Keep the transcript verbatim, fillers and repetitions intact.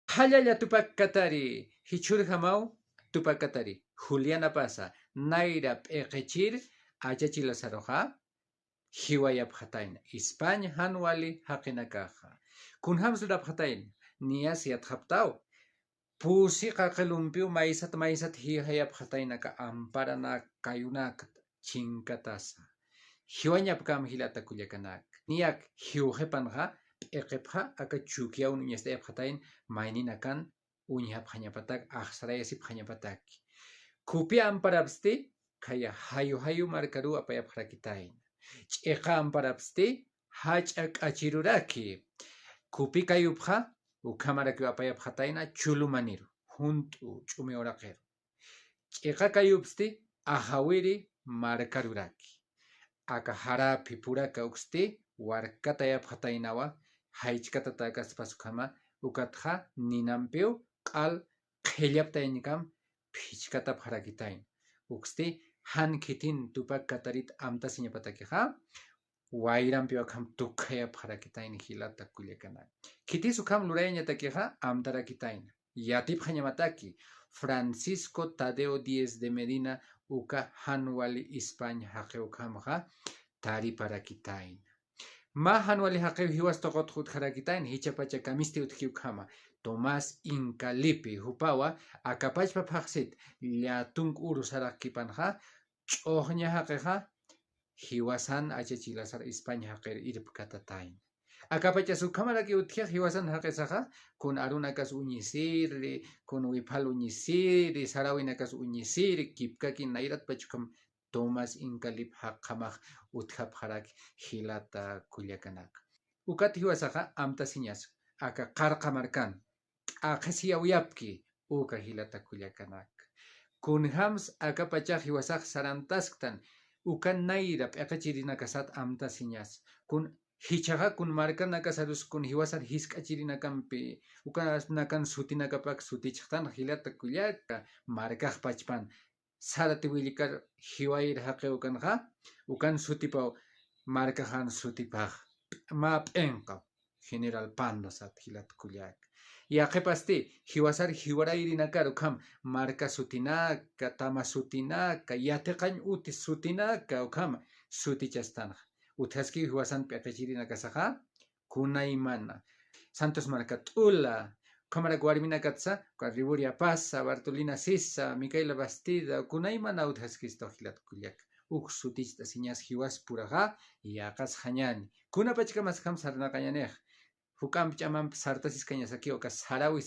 Qhallalla tupakkatari, jichhürjamaw tupakkatari, Juliana Pasa, nayra p'iqichir achachilasaruxa, jiwayapxatayna, España jan wali jaqinakaxa. Kunjams lurapxatayna, niyas yatxaptaw, pusi qaqilumpiw maysat maysat jiwayapxatayna aka amparanak kayunakta chinkatasa. Jiwañapkam jilata kullakanak. Niyak jiwxipanxa, p'iqipxa, aka chukiyaw uñastayapxatayn, mayninakan uñjapxañapatak, axsarayasipxañapataki. Kupi amparapsti, khaya jayu jayu markaruw apayapxarakitayna. Ch'iqa amparapsti, jach'a k'achiruraki. Kupi kayupxa, ukhamarakiw apayapxatayna, chulumaniru, junt'u ch'umi uraqiru. Ch'iqa kayupsti, ajawiri markaruraki. Aka jaraphi puraka uksti, warkatayapxataynawa, jaychkatatäkaspas ukhama, ukatxa ninampiw q'al qhillaptayañkam phichkatapxarakitayna. Uksti, jan khitin tupakkatarit amtasiñapatakixa, wayrampiw akham tukhayapxarakitayna jilata kullakanak. Khitis ukham lurayañatakixa amtarakitayna. Yatipxañamataki, Francisco Tadeo Díez de Medina uka jan wali España jaqiw ukhamxa tariparakitayna. Mä jan wali jaqiw jiwas tuqutx utjarakitayna, jichhapacha kamisti utjki ukhama, Tomás Incalipi, jupawa aka pachpa phaxsit, Llatunk Uru saraqkipanxa, ch'uxña jaqixa, jiwasan achachilasar España jaqir irpkatatayna. Akapachas ukhamaraki utjix jiwasan jaqisaxa, kun arunakas uñisiri, kun wiphal uñisiri, sarawinakas uñisiri, kipkaki nayratpach ukham Tomás Incalip jaqhamax utjapxarak jilata kullakanak. Ukat jiwasaxa amtasiñas, aka qarqa markan, t'aqhisiyawayapki, uka jilata kullakanak. Kunjams akapachax jiwasax sarantasktan, uka nayra p'iqichirinakasat amtasiñas. Kun jichhaxa kun markanakasarus kun jiwasar jisk'achirinakampi, ukanakan sutinakapak sutichxtan jilata kullaka, markax pachpan. Sarati Wilcar jiwayir jaqiw ukanxa, ukan sutipaw markaxan sutipax, mä p'inqaw, General Pando sat jilat kullak. Yaqhipasti, jiwasar jiwarayirinakar ukham, marka sutinaka, tama sutinaka, yatiqañ uti sutinaka ukham sutichastanxa. Utjaskiw jiwasan p'iqichirinakasaxa, kunaymana. Santos Markat'ula, ukhamarak warminakatsa, uka Riburia Pasa, Bartolina Sisa, Micaela Bastida, kunaymana utjaskistu jilat kullak. Uk suticht'asiñas jiwas puraxa, yaqasxañani. Kunapachkamaskam sarnaqañanix. Juk'amp ch'amamp sartasiskañasakiw, uka sarawi